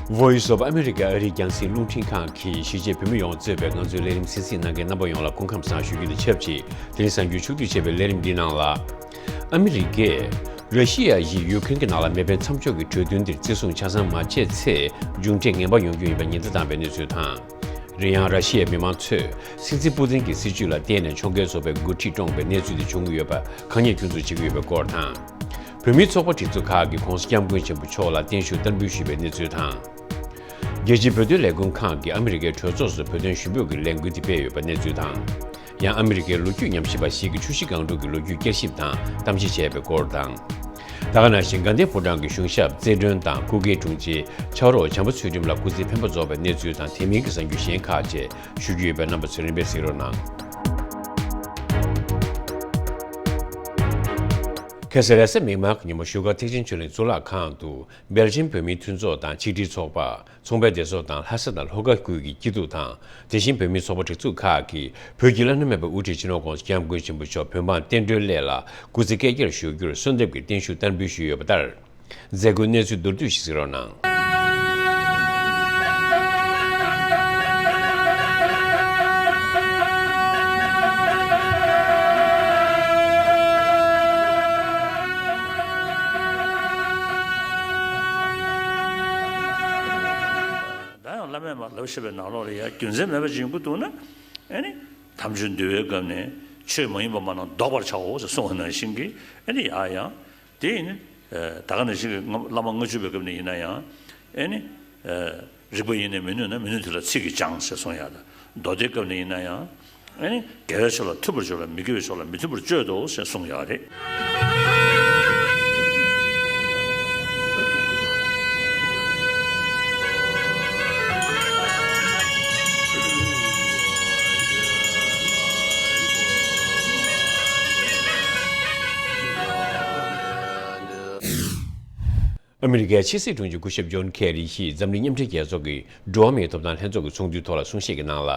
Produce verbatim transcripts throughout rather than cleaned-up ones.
Voice of America ཨ་རིའི་རྒྱང་སྲིང་རླུང་འཕྲིན་ཁང་གིས་གཞིས་བྱེས་བོད་མི་ཡོངས་གཙོས་པའི་ང་ཚོའི་ལས་རིམ་གསན་གཟིགས་གནང་མཁན་རྣམ་པ་ཡོངས་ལ་སྐུ་ཁམས་བཟང་ཞུ་རྒྱུ་དང་ཆབས་ཅིག་དེ་རིང་གཟའ་མཇུག་ཕྱོགས་བསྡུས་བྱས་པའི་ལས་རིམ་འདིའི་ནང་ལ། ཨ་མི་རི་ཀས་ར་ཤི་ཡ་ཡིས་ཡུ་ཀེ་རེན་གྱི་ནང་ལ་མེ་འཕེན་མཚམས་འཇོག་གི་གྲོས་མཐུན་དེར་བརྩི་སྲུང་ཆ་ཚང་མ་བྱས་ཚེ་མཇུག་འབྲས་ངན་པ་ཡོང་རྒྱུ་ཡིན་པའི་ཉེན་བརྡ་བཏང་བའི་གནས་ཚུལ་དང་། རེད་ཡང་ར་ཤི་ཡའི་མི་མང་ཚོས་སྲིད་འཛིན་པུ་ཏིན་གྱི་སྲིད་བྱུས་ལ་བརྟེན་ནས་ཕྱོགས་འགལ་ཚོགས་པའི་འགོ་ཁྲིད་བཀྲོངས་པའི་གནས་ཚུལ་དེ་བྱུང་གི་ཡོད་པ་ཁ་ཉེས་སྐྱོན་འཛུགས་བྱེད་ཀྱི་ཡོད་པའི་སྐོར་དང་། བོད་མིའི་ཚོགས་པ་སྒྲིག་འཛུགས་ཁག་གིས་༸གོང་ས་༸སྐྱབས་མགོན་ཆེན་པོ་མཆོག་ལ་བརྟན་བཞུགས་བསྟར་འབུལ་ཞུས་པའི་གནས་ཚུལ་དང་། རྒྱལ་སྤྱིའི་བོད་དོན་ལས་ཁུངས་ཁང་གིས་ཨ་མི་རི་ཀའི་གྲོས་ཚོགས་སུ་བོད་དོན་ཞུ་འབོད་ཀྱི་ལས་འགུལ་དེ་སྤེལ་ཡོད་པའི་གནས་ཚུལ་དང་། ཡང་ཨ་མི་རི་ཀའི་ལོ་རྒྱུས་ཉམས་ཞིབ་པ་ཞིག་གིས་ཆུ་བཞི་སྒང་དྲུག་གི་ལོ་རྒྱུས་བསྐྱར་ཞིབ་དང་གཏམ་བཤད་བྱས་པའི་སྐོར་དང་། ད་ག་ནང་བཞིན་དགའ་ལྡན་ཕོ་བྲང་གི་གཞུང་ཞབས་རྩེ་སྒྲོན་དང་སྐུ་སྒེར་དྲུང་ཆེ་ཕྱག་རོགས་བྱམས་པ་ཚུལ་ཁྲིམས་ལ་སྐུ་ཚེའི་འཕེན་པ་རྫོགས་པའི་གནས་ཚུལ་དང་དེ་མིན་གྱི་གསར་འགྱུར་གཞན་ཁག་བཅས་ཞུ་རྒྱུ་ཡོད་པས་རྣམ་པ་ཚོས་རིམ་པས་གཟིགས་རོགས་གནང་། ཁ་སང་རེས་གཟའ་མིག་དམར་གྱི་ཉིན་མོ་བཞུགས་སྒར་ཐེག་ཆེན་ཆོས་གླིང་གཙུག་ལག་ཁང་དུ་སྦེལ་ཇམ་བོད་མིའི་མཐུན་ཚོགས་དང་ཆིག་སྒྲིལ་ཚོགས་པ། ཚོང་པའི་སྡེ་ཚོགས་དང་ལྷ་ས་དང་ལྷོ་ཁ་ཁུལ་གྱི་སྐྱིད་སྡུག་དང་། དེ་བཞིན་བོད་མིའི་ཚོགས་པ་སྒྲིག་འཛུགས་ཁག་གིས་བོད་ཀྱི་བླ་ན་མེད་པའི་དབུ་ཁྲིད་སྤྱི་ནོར་༸གོང་ས་༸སྐྱབས་མགོན་ཆེན་པོ་མཆོག་བོད་འབངས་བསྟན་འགྲོའི་སླད་ལ་སྐུ་ཚེ་བསྐལ་བརྒྱར་བཞུགས་རྒྱུར་གསོལ་འདེབས་ཀྱི་བརྟན་བཞུགས་བསྟར་འབུལ་ཞུས་ཡོད་པ་ལྟར། མཛད་སྒོའི་གནས་ཚུལ་མདོར་བསྡུས་ཤིག་གཟིགས་རོགས་གནང་། ད་ཡང་བླ་མས་མར་ལབ་བཞག་པའི་ནང་ལོགས་ལ་ཡ་རྒྱུ་མཚན་མེད་པ་ཅིག་ཡོང་གི་འདུག་ན། ཨེ་ནི། དམ་ཆོས་འདུལ་བའི་སྐབས་ནས་ཆོས་མ་ཡིན་པ་མ་གནང་བཟློག་པར་བྱའོ་ཞེས་གསུངས་པ་ནང་བཞིན་གྱི་ཨེ་ནི་ཡ་ཡང་དེ་ཡིན་ནི། ད་ག་ནང་བཞིན་གྱི་བླ་མ་ལྔ་བཅུ་པའི་སྐབས་ནས་ཡིན་ན་ཡང་ཨེ་ནི། རིག་པ་ཡེ་ནས་མི་ནུས་ན་མི་ནུས་དེ་ལ་ཚིག་གིས་སྦྱང་ཞེས་གསུངས་ཡ་ད། མདོ་སྡེའི་སྐབས་ནས་ཡིན་ན་ཡང་། ཨེ་ནི། དགེ་བའི་ཕྱོགས་ལ་མཐུན་པར་སྤྱོད་ལ་མི་དགེ་བའི་ཕྱོགས་ལ་མི་མཐུན་པར་སྤྱོད་དོ་ཞེས་གསུངས་ཡོད་རེད། ཨ་མི་རི་ཀའི་ཕྱི་སྲིད་དྲུང་ཆེ་སྐུ་ཞབས་ཇོན་ཁེ་རི་ཡིས་འཛམ་གླིང་མཉམ་འབྲེལ་རྒྱལ་ཚོགས་ཀྱི་འགྲོ་བ་མིའི་ཐོབ་ཐང་ལྷན་ཚོགས་ཀྱི་ཚོགས་འདུའི་ཐོག་ལ་གསུང་བཤད་ཀྱི་ནང་ལ།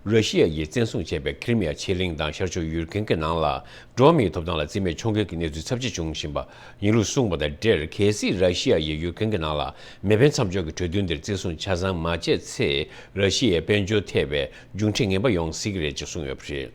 ར་ཤི་ཡ་ཡིས་བཙན་བཟུང་བྱས་པའི་ཁི་རི་མི་ཡ་ཆེ་གླིང་དང་ཤར་ཕྱོགས་ཡུཀ་རེན་གྱི་ནང་ལ་འགྲོ་བ་མིའི་ཐོབ་ཐང་ལ་བརྩི་མེད་ཕྱོགས་འགལ་གྱི་གནས་ཚུལ་ཚབས་ཆེ་བྱུང་བཞིན་པ་ཡིན་ལུགས་གསུངས་པ་དང་འབྲེལ། གལ་སྲིད་ར་ཤི་ཡ་ཡིས་ཡུཀ་རེན་གྱི་ནང་ལ་མེ་འཕེན་མཚམས་འཇོག་གི་གྲོས་མཐུན་དེར་བརྩི་སྲུང་ཆ་ཚང་མ་བྱས་ཚེ། ར་ཤི་ཡའི་དཔལ་འབྱོར་ཐེ་བའི་མཇུག་འབྲས་ངན་པ་ཡོང་སྲིད་ཀྱི་རེད་ཅེས་གསུངས་ཡོད་པ་རེད།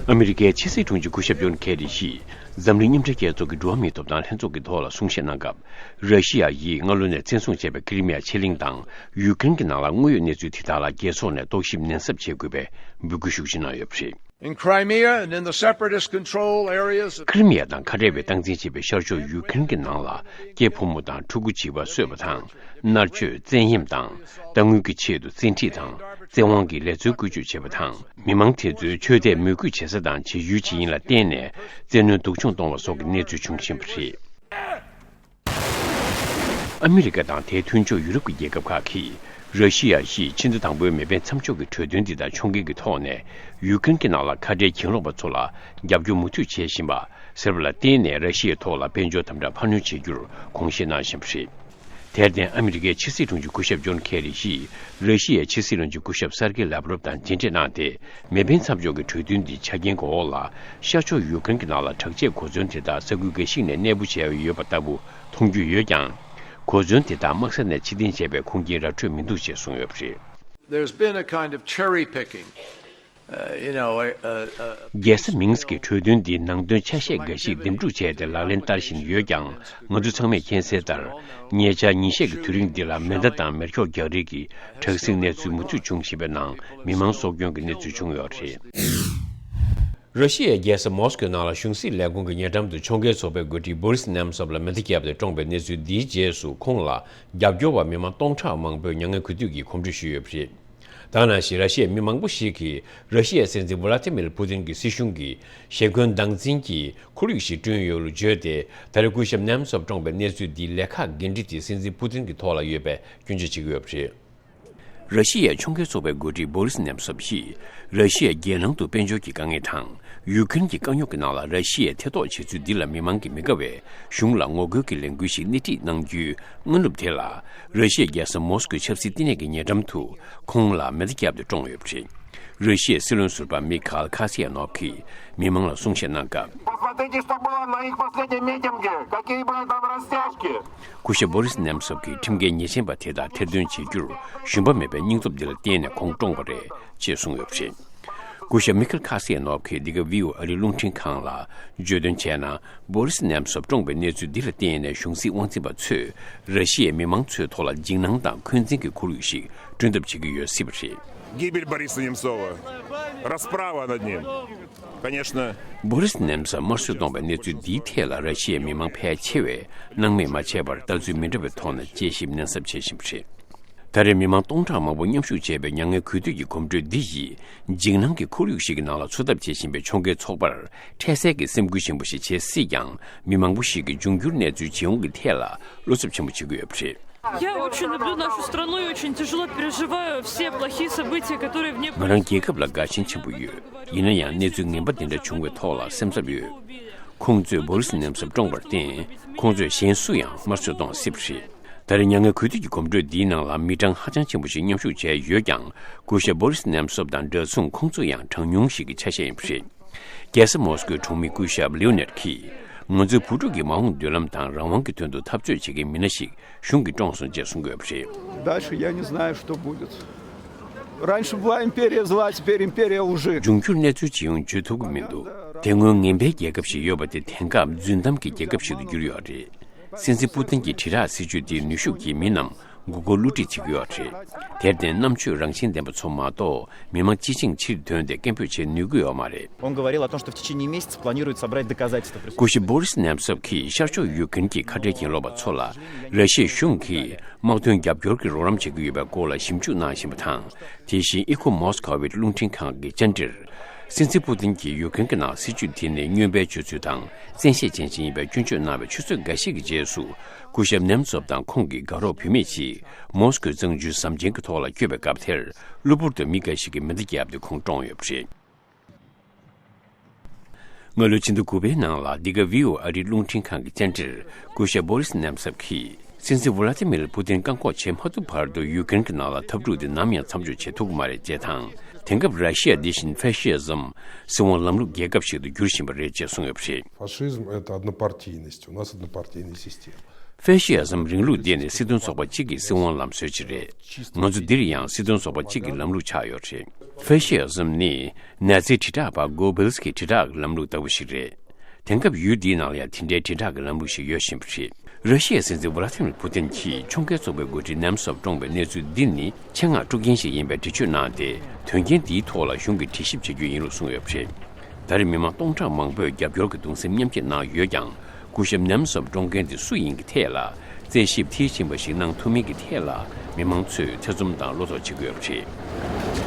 ཨ་མི་རི་ཀའི་ཕྱི་སྲིད་དྲུང་ཆེ་སྐུ་ཞབས་ཇོན་ཁེ་རི་ཡིས་འཛམ་གླིང་མཉམ་འབྲེལ་རྒྱལ་ཚོགས་ཀྱི་འགྲོ་བ་མིའི་ཐོབ་ཐང་ལྷན་ཚོགས་ཀྱི་ཐོག་ལ་གསུང་བཤད་གནང་སྐབས། ར་ཤི་ཡ་ཡིས་སྔ་ལོ་ནས་བཙན་བཟུང་བྱས་པའི་ཁི་རི་མི་ཡ་ཕྱེད་གླིང་དང་ཡུཀ་རེན་གྱི་ནང་ལ་དངོས་ཡོད་གནས་ཚུལ་དེ་དག་ལ་རྒྱལ་ཚོགས་ནས་རྟོག་ཞིབ་ནན་གསབ་བྱེད་དགོས་པའི་འབོད་སྐུལ་ཤུགས་ཆེ་གནང་ཡོད་པ་རེད། In Crimea and in the separatist control areas of ཁི་རི་མི་ཡ་དང་ཁ་བྲལ་བའི་སྟངས་འཛིན་བྱེད་པའི་ཤར་ཕྱོགས་ཡུཀ་རེན་གྱི་ནང་ལ་སྐྱེས་ཕོ་མོ་དང་ཕྲུ་གུ་བྱིས་པ་གསོད་པ་དང་། མནར་གཅོད། བཙན་གཡེམ་དང་། གཏའ་དངུལ་གྱི་ཆེད་དུ་བཙན་ཁྲིད་དང་། བཙན་དབང་གིས་ལས་འཛོལ་བཀོལ་སྤྱོད་བྱེད་པ་དང་། མི་མང་དེ་ཚོའི་ཆོས་དད་མོས་གུས་བྱེད་ས་དང་བྱེད་ཡུལ་ཇི་ཡིན་ལ་བརྟེན་ནས་བཙན་གནོན་སྡུག་སྦྱོང་གཏོང་བ་སོགས་ཀྱི་གནས་ཚུལ་བྱུང་བཞིན་པ་རེད། ཨ་མི་རི་ཀ་དང་དེའི་མཐུན་ཕྱོགས་ཡུ་རོབ་ཀྱི་རྒྱལ་ཁབ་ཁག་གིས་ར་ཤི་ཡ་ཡིས་ཕྱི་ཟླ་དང་པོའི་མེ་འཕེན་མཚམས་འཇོག་གི་གྲོས་མཐུན་འདི་དང་ཕྱོགས་འགལ་གྱི་ཐོག་ནས་ཡུཀ་རེན་གྱི་ནང་ལ་ཁ་བྲལ་གྱེན་ལོག་པ་ཚོ་ལ་རྒྱབ་སྐྱོར་མུ་མཐུད་བྱེད་བཞིན་པ་ཟེར་བ་ལ་བརྟེན་ནས་ར་ཤི་ཡའི་ཐོག་ལ་དཔལ་འབྱོར་དམ་དྲག་འཕར་སྣོན་བྱེད་རྒྱུར་དགོངས་བཞེས་གནང་བཞིན་པ་རེད། དེར་བརྟེན་ཨ་མི་རི་ཀའི་ཕྱི་སྲིད་དྲུང་ཆེ་སྐུ་ཞབས་ཇོན་ཁེ་རི་ཡིས་ར་ཤི་ཡའི་ཕྱི་སྲིད་བློན་ཆེན་སྐུ་ཞབས་སར་ཀེ་ལབ་རོབ་དང་མཇལ་འཕྲད་གནང་སྟེ། མེ་འཕེན་མཚམས་འཇོག་གི་གྲོས་མཐུན་འདིའི་ཆ་རྐྱེན་གྱི་འོག་ལ་ཤར་ཕྱོགས་ཡུཀ་རེན་གྱི་ནང་ལ་དྲག་ཆས་གོ་མཚོན་དེ་དག་ས་ཁུལ་འགའ་ཞིག་ནས་གནས་སྤོ་བྱས་ཡོད་པ་ལྟ་བུ་མཐོང་རྒྱུ་ཡོད་ཀྱང་། གོ་མཚོན་དེ་དག་དམག་ས་ནས་ཕྱིར་འཐེན་བྱས་པའི་ཁུངས་སྐྱེལ་ར་འཕྲོད་མི་འདུག་ཅེས་གསུངས་ཡོད་པ་རེད། There's been a kind of cherry picking. Uh, you know, uh, uh, uh, རྒྱལ་ས་མིན་སི་ཀི་གྲོས་མཐུན་འདིའི་ནང་དོན་ཆ་ཤས་འགའ་ཞིག་འདེམས་སྒྲུག་བྱས་ཏེ་ལག་ལེན་བསྟར་བཞིན་ཡོད་ཀྱང་། ང་ཚོ་ཚང་མས་མཁྱེན་གསལ་ལྟར། ཉེ་ཆར་ཉིན་ཤས་ཀྱི་དུས་རིང་འདི་ལ་མེ་མདའ་དང་མེ་སྒྱོགས་རྒྱག་རེས་ཀྱི་དྲག་ཟིང་གནས་ཚུལ་མུ་མཐུད་བྱུང་བཞིན་པའི་ནང་མི་མང་སྲོག་སྐྱོན་གྱི་གནས་ཚུལ་བྱུང་ཡོད་རེད། ར་ཤི་ཡའི་རྒྱལ་ས་མོ་སི་ཀོའི་ནང་ལ་གཞུང་སྲིད་ལས་ཁུངས་ཀྱི་ཉེ་འགྲམ་དུ་ཕྱོགས་འགལ་ཚོགས་པའི་འགོ་ཁྲིད་བོ་རིས་ནེམ་སོབ་ལ་མེ་མདའ་བརྒྱབ་སྟེ་བཀྲོངས་པའི་གནས་ཚུལ་འདིའི་རྗེས་སུ། ཁོང་ལ་རྒྱབ་སྐྱོར་བ་མི་མང་སྟོང་ཕྲག་མང་པོས་མྱ་ངན་གུས་འདུད་ཀྱི་གོམ་བགྲོད་ཞུས་ཡོད་པ་རེད། ད་ག་ནང་བཞིན་ར་ཤི་ཡའི་མི་མང་པོ་ཞིག་གིས་ར་ཤི་ཡའི་སྲིད་འཛིན་ཝ་ལ་ཏི་མིར་པུ་ཏིན་གྱི་སྲིད་གཞུང་གིས་ཞེ་འཁོན་སྡང་འཛིན་གྱི་ཁོར་ཡུག་ཞིག་བསྐྲུན་ཡོད་ལུགས་བརྗོད་དེ། ད་རེས་སྐུ་ཞབས་ནེམ་སོབ་བཀྲོངས་པའི་གནས་ཚུལ་འདིའི་ལེ་ཁག་འགན་འཁྲི་དེ་སྲིད་འཛིན་པུ་ཏིན་གྱི་ཐོག་ལ་ཡོད་པའི་སྐྱོན་བརྗོད་བྱེད་ཀྱི་ཡོད་པ་རེད། ར་ཤི་ཡའི་ཕྱོགས་འགལ་ཚོགས་པའི་འགོ་ཁྲིད་བོ་རིས་ནེམ་སོབ་ཡིས། ར་ཤི་ཡའི་རྒྱལ་ནང་དུ་དཔལ་འབྱོར་གྱི་དཀའ་ངལ་དང་། ཡུཀ་རེན་གྱི་དཀའ་རྙོག་གི་ནང་ལ་ར་ཤི་ཡས་ཐེ་གཏོགས་བྱེད་ཚུལ་འདི་ལ་མི་མང་གིས་མི་དགའ་བས། གཞུང་ལ་ངོ་རྒོལ་གྱི་ལས་འགུལ་ཞིག་སྣེ་ཁྲིད་གནང་རྒྱུའི་སྔ་ནུབ་དེ་ལ། ར་ཤི་ཡའི་རྒྱལ་ས་མོ་སི་ཀོའི་ཆབ་སྲིད་བསྟི་གནས་ཀྱི་ཉེ་འགྲམ་དུ་ཁོང་ལ་མེ་མདའ་བརྒྱབ་སྟེ་བཀྲོངས་ཡོད་པ་རེད། ར་ཤི་ཡའི་སྲིད་བློན་ཟུར་པ་མི་ཁ་ལ་ཁ་སི་ཡ་ནོབ་ཀྱིས་མི་མང་ལ་གསུང་བཤད་གནང་སྐབས། Посмотрите, что было на их последнем митинге, какие были там растяжки. སྐུ་ཞབས་བྷོ་རི་སི་ནེམ་སོབ་ཀྱིས་ཁྲིམས་འགལ་ཉེས་ཅན་པ་དེ་དག་ཐེར་འདོན་བྱེད་རྒྱུར་ཞུམ་པ་མེད་པའི་སྙིང་སྟོབས་འདི་ལ་བརྟེན་ནས་ཁོང་བཀྲོངས་པ་རེད་ཅེས་གསུངས་ཡོད་པ་རེད། སྐུ་ཞབས་མི་ཁེལ་ཁ་སི་ཡ་ནོབ་ཀྱིས་འདི་ག་ཝི་ཨོ་ཨ་རིའི་རླུང་འཕྲིན་ཁང་ལ་བརྗོད་དོན་བྱས་ན། བྷོ་རི་སི་ནེམ་སོབ་བཀྲོངས་པའི་གནས་ཚུལ་འདི་ལ་བརྟེན་ནས་གཞུང་སྲིད་དབང་འཛིན་པ་ཚོས་ར་ཤི་ཡའི་མི་མང་ཚོའི་ཐོག་ལ་འཇིགས་སྣང་དང་འཁོན་འཛིན་གྱི་ཁོར་ཡུག་ཞིག་བསྐྲུན་ཐབས་བྱེད་ཀྱི་ཡོད་སྲིད་པ་རེད། Гибель Бориса Немцова. Расправа над ним. Конечно. བྷོ་རི་སི་ནེམ་སོབ་དམར་གསོད་གཏོང་བའི་གནས་ཚུལ་འདིའི་ཐད་ལ་ར་ཤི་ཡའི་མི་མང་ཕལ་ཆེ་བས་སྣང་མེད་མ་བྱས་པར་ལྟ་ཚུལ་མི་འདྲ་བའི་ཐོག་ནས་དཔྱད་ཞིབ་ནན་གསབ་བྱེད་བཞིན་པ་རེད། ད་རེས་མི་མང་སྟོང་ཕྲག་མང་པོ་མཉམ་ཞུགས་བྱས་པའི་མྱ་ངན་གུས་འདུད་ཀྱི་གོམ་བགྲོད་འདི་ཡིས་འཇིགས་སྣང་གི་ཁོར་ཡུག་ཞིག་གི་ནང་ལ་འཚོ་ཐབས་བྱེད་བཞིན་པའི་ཕྱོགས་འགལ་ཚོགས་པར་འཕྲལ་སེལ་གྱི་སེམས་འགུལ་ཆེན་པོ་ཞིག་བྱེད་སྲིད་ཀྱང་། མི་མང་པོ་ཞིག་གིས་འབྱུང་འགྱུར་གནས་ཚུལ་ཇི་ཡོང་གི་ཐད་ལ་བློ་འཚབ་ཆེན་པོ་བྱེད་ཀྱི་ཡོད་པ་རེད། Я очень люблю нашу страну и очень тяжело переживаю все плохие события, которые в ней происходят. ང་རང་རྒྱལ་ཁབ་ལ་དགའ་ཞེན་ཆེན་པོ་ཡོད། ཡིན་ན་ཡང་གནས་ཚུལ་ངན་པ་འདི་འདྲ་བྱུང་བའི་ཐོག་ལ་སེམས་འཚབ་ཡོད། ཁོང་ཚོས་བྷོ་རི་སི་ནེམ་སོབ་བཀྲོངས་པར་བརྟེན། ཁོང་ཚོས་གཞན་སུ་ཡང་དམར་གསོད་གཏོང་སྲིད་པ་རེད། ད་རེས་མྱ་ངན་གུས་འདུད་ཀྱི་གོམ་བགྲོད་འདིའི་ནང་ལ་མི་གྲངས་ཧ་ཅང་ཆེན་པོ་ཞིག་མཉམ་ཞུགས་བྱས་ཡོད་ཀྱང་། སྐུ་ཞབས་བྷོ་རི་སི་ནེམ་སོབ་དང་འདྲ་མཚུངས་ཁོང་ཚོ་ཡང་གྲངས་ཉུང་ཞིག་གི་ཆ་ཤས་ཡིན་པ་རེད། རྒྱལ་ས་མོ་སྐོའི་གྲོང་མི་སྐུ་ཞབས་ལིའོ་ནེར་གྱིས། ང་ཚོའི་བུ་ཕྲུག་གི་མ་འོངས་མདུན་ལམ་དང་རང་དབང་གི་དོན་དུ་འཐབ་རྩོད་བྱེད་མཁན་མི་སྣ་ཞིག་གཞུང་གིས་བཀྲོངས་སོང་ཅེས་གསུང་གི་ཡོད་པ་རེད། Дальше я не знаю, что будет. Раньше была империя зла, теперь империя лжи. འབྱུང་འགྱུར་གནས་ཚུལ་ཇི་ཡོང་བརྗོད་ཐུབ་ཀྱི་མི་འདུག་དེ་སྔོན་ངན་པའི་རྒྱལ་ཁབ་ཞིག་ཡོད་པ་དེ་དེང་སྐབས་རྫུན་གཏམ་གྱི་རྒྱལ་ཁབ་ཞིག་ཏུ་གྱུར་ཡོད་རེད། སྲིད་འཛིན་པུ་ཏིན་གྱི་དྲིལ་བསྒྲགས་སྲིད་ཇུས་དེའི་ནུས་ཤུགས་ཀྱིས་མི་རྣམས་མགོ་སྐོར་བསླུ་བྲིད་བྱེད་ཀྱི་ཡོད་རེད། དེར་བརྟེན་རྣམ་དཔྱོད་རང་བཞིན་ལྡན་པ་ཚོ་མ་གཏོགས་མི་མང་སྤྱི་བྱིངས་ཕྱིར་དོན་ཏེ་སྐད་འབོད་བྱེད་ནུས་ཀྱི་ཡོད་མ་རེད། Он говорил о том, что в течение месяца планирует собрать доказательства присутствия. སྐུ་ཞབས་བྷོ་རི་སི་ནེམ་སོབ་ཀྱིས་ཤར་ཕྱོགས་ཡུ་ཀེན་གྱི་ཁ་བྲལ་གྱེན་ལོག་པ་ཚོ་ལ་ར་ཤི་ཡའི་གཞུང་གིས་དམག་དོན་རྒྱབ་སྐྱོར་གྱི་རོགས་རམ་བྱེད་ཀྱི་ཡོད་པའི་སྐོར་ལ་ཞིབ་འཇུག་གནང་བཞིན་པ་དང་། དེ་བཞིན་ཨི་ཁོ་མོ་སི་ཁོ་བའི་རླུང་འཕྲིན་ཁང་གི་བཅར་འདྲིར། སྲིད་འཛིན་པུ་ཏིན་གྱིས་ཡུ་ཀེན་གྱི་ནང་སྲིད་ཇུས་དེ་ནི་རྔོན་པའི་སྤྱོད་ཚུལ་དང་བཙན་ཤེད་ཅན་ཞིག་ཡིན་པའི་སྐྱོན་བརྗོད་གནང་བའི་ཆུ་ཚོད་འགའ་ཤས་ཀྱི་རྗེས་སུ། སྐུ་ཞབས་ནེམ་ཙོབ་དང་ཁོང་གི་དགའ་རོགས་བུད་མེད་ཅིག་མོ་སི་ཁོའི་གཙང་ཆུའི་ཟམ་ཆེན་གྱི་ཐོག་ལ་བསྐྱོད་པའི་སྐབས་དེར། གློ་བུར་དུ་མི་འགའ་ཞིག་གིས་མེ་མདའ་བརྒྱབ་སྟེ་ཁོང་བཀྲོངས་ཡོད་པ་རེད། སྔ་ལོའི་ཕྱི་ཟླ་དགུ་པའི་ནང་ལ་འདི་ག་ཝི་ཨོ་ཨ་རིའི་རླུང་འཕྲིན་ཁང་གི་བཅར་འདྲིར། སྐུ་ཞབས་བྷོ་རི་སི་ནེམ་ཙོབ་ཀྱིས། སྲིད་འཛིན་ཝ་ལ་ཏི་མིར་པུ་ཏིན་བཀག་འགོག་བྱེད་མ་ཐུབ་བར་དུ་ཡུ་ཀེན་གྱི་ནང་ལ་འཐབ་འཁྲུག་འདི་ནམ་ཡང་མཚམས་འཇོག་བྱེད་ཐུབ་ཀྱི་མ་རེད་ཅེས་དང་། དེང་སྐབས་ར་ཤི་ཡ་འདི་བཞིན་ཧྥེ་ཤི་ཡ་ཛམ་སྲིད་དབང་ལམ་ལུགས་རྒྱལ་ཁབ་ཞིག་ཏུ་འགྱུར་བཞིན་པ་རེད་ཅེས་གསུངས་ཡོད་པ་རེད། Фашизм — это однопартийность. У нас однопартийная система. ཧྥེ་ཤི་ཡ་ཛམ་རིང་ལུགས་འདི་ནི་སྲིད་དོན་ཚོགས་པ་གཅིག་གི་སྲིད་དབང་ལམ་སྲོལ་ཅིག་རེད། ང་ཚོ་འདིར་ཡང་སྲིད་དོན་ཚོགས་པ་གཅིག་གི་ལམ་ལུགས་ཆགས་ཡོད་རེད། ཧྥེ་ཤི་ཡ་ཛམ་ནི་ནཱ་ཛིའི་དྲིལ་བསྒྲགས་པ་གོ་བེལ་སི་ཀྱི་དྲིལ་བསྒྲགས་ཀྱི་ལམ་ལུགས་ལྟ་བུ་ཞིག་རེད། དེང་སྐབས་ཡུལ་འདིའི་ནང་ལ་ཡང་དེ་འདྲའི་དྲིལ་བསྒྲགས་ཀྱི་ལམ་ལུགས་ཤིག་ཡོད་བཞིན་པ་རེད། ར་ཤི་ཡའི་སྲིད་འཛིན་ཝ་ལ་ཏི་མིར་པུ་ཏིན་གྱིས་ཕྱོགས་འགལ་ཚོགས་པའི་འགོ་ཁྲིད་ནེམ་ཙོབ་བཀྲོངས་པའི་གནས་ཚུལ་འདི་ནི་ཆེད་མངགས་དཀྲུག་རྐྱེན་ཞིག་ཡིན་པའི་འགྲེལ་བརྗོད་གནང་སྟེ། དོན་རྐྱེན་འདིའི་ཐོག་ལ་གཞུང་གིས་དྲི་ཞིབ་བྱ་རྒྱུ་ཡིན་ལུགས་གསུངས་ཡོད་པ་རེད། ད་རེས་མི་མང་སྟོང་ཕྲག་མང་པོས་རྒྱབ་སྐྱོར་གྱི་གདུང་སེམས་མཉམ་སྐྱེད་གནང་ཡོད་ཀྱང་། སྐུ་ཞབས་ནེམ་ཙོབ་བཀྲོངས་མཁན་དེ་སུ་ཡིན་གྱི་ཐད་ལ་རྩད་ཞིབ་མཐིལ་ཕྱིན་པ་ཞིག་གནང་ཐུབ་མིན་གྱི་ཐད་ལ་མི་མང་ཚོས་ཐེ་ཚོམ་དང་བློ་དོགས་བྱེད་ཀྱི་ཡོད་པ་རེད།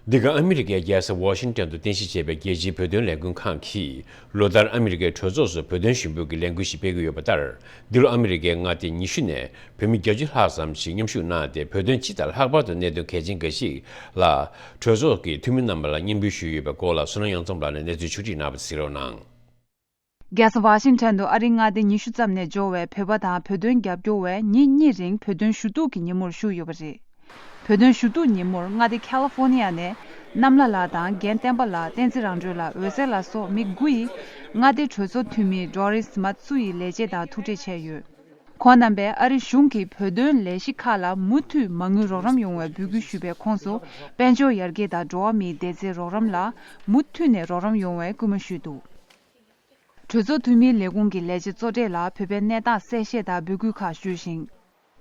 འདི་ག་ཨ་མི་རི་ཀའི་རྒྱལ་ས་ཝ་ཤིང་ཊོན་དུ་རྟེན་གཞི་བྱས་པའི་རྒྱལ་སྤྱིའི་བོད་དོན་ལས་འགུལ་ཁང་གིས་ལོ་ལྟར་ཨ་མི་རི་ཀའི་གྲོས་ཚོགས་སུ་བོད་དོན་ཞུ་འབོད་ཀྱི་ལས་འགུལ་ཞིག་སྤེལ་གྱི་ཡོད་པ་ལྟར། འདི་ལོ་ཨ་མི་རི་ཀའི་མངའ་སྡེ་ཉི་ཤུ་ནས་བོད་མི་བརྒྱད་ཅུ་ལྷག་ཙམ་ཞིག་མཉམ་ཞུགས་གནང་སྟེ། བོད་དོན་སྤྱི་དང་ལྷག་པར་དུ་གནད་དོན་གལ་ཆེན་འགའ་ཞིག་ལ་གྲོས་ཚོགས་ཀྱི་འཐུས་མི་རྣམ་པ་ལ་སྙན་འབུལ་ཞུས་ཡོད་པའི་སྐོར་ལ། བསོད་ནམས་གཡང་འཛོམས་ལགས་ནས་གནས་ཚུལ་ཕྱོགས་སྒྲིག་གནང་བ་གཟིགས་རོགས་གནང་། རྒྱལ་ས་ཝ་ཤིང་ཊོན་དུ་ཨ་རིའི་མངའ་སྡེ་ཉི་ཤུ་ཙམ་ནས་འབྱོར་བའི་བོད་པ་དང་བོད་དོན་རྒྱབ་སྐྱོར་བས་ཉིན་གཉིས་རིང་བོད་དོན་ཞུ་གཏུག་གི་ཉིན་མོར་ཞུགས་ཡོད་པ་རེད། བོད་དོན་ཞུ་གཏུག་ཉིན་མོར་མངའ་སྡེ་ཁ་ལི་ཧྥོ་ནི་ཡ་ནས་གནམ་ལྷ་ལགས་དང་རྒན་བསྟན་པ་ལགས། བསྟན་འཛིན་རང་གྲོལ་ལགས། འོད་ཟེར་ལགས་སོགས་མི་དགུ་ཡིས་མངའ་སྡེའི་གྲོས་ཚོགས་འཐུས་མི་ཌོ་རིས་མཱ་ཙུ་ཡི་ལས་བྱེད་དང་ཐུག་འཕྲད་བྱས་ཡོད། ཁོང་རྣམ་པས་ཨ་རི་གཞུང་གིས་བོད་དོན་ལས་གཞི་ཁག་ལ་མུ་མཐུད་མ་དངུལ་རོགས་རམ་ཡོང་བའི་འབོད་སྐུལ་ཞུས་པའི་ཁོངས་སུ། དཔལ་འབྱོར་ཡར་རྒྱས་དང་འགྲོ་བ་མིའི་བདེ་རྩའི་རོགས་རམ་ལ་མུ་མཐུད་ནས་རོགས་རམ་ཡོང་བའི་སྐུལ་མ་ཞུས་འདུག་གྲོས་ཚོགས་འཐུས་མིའི་ལས་ཁུངས་ཀྱི་ལས་བྱེད་གཙོ་གྲས་ལ་བོད་པའི་གནས་སྟངས་གསལ་བཤད་དང་འབོད་སྐུལ་ཁག་ཞུས་ཤིང་།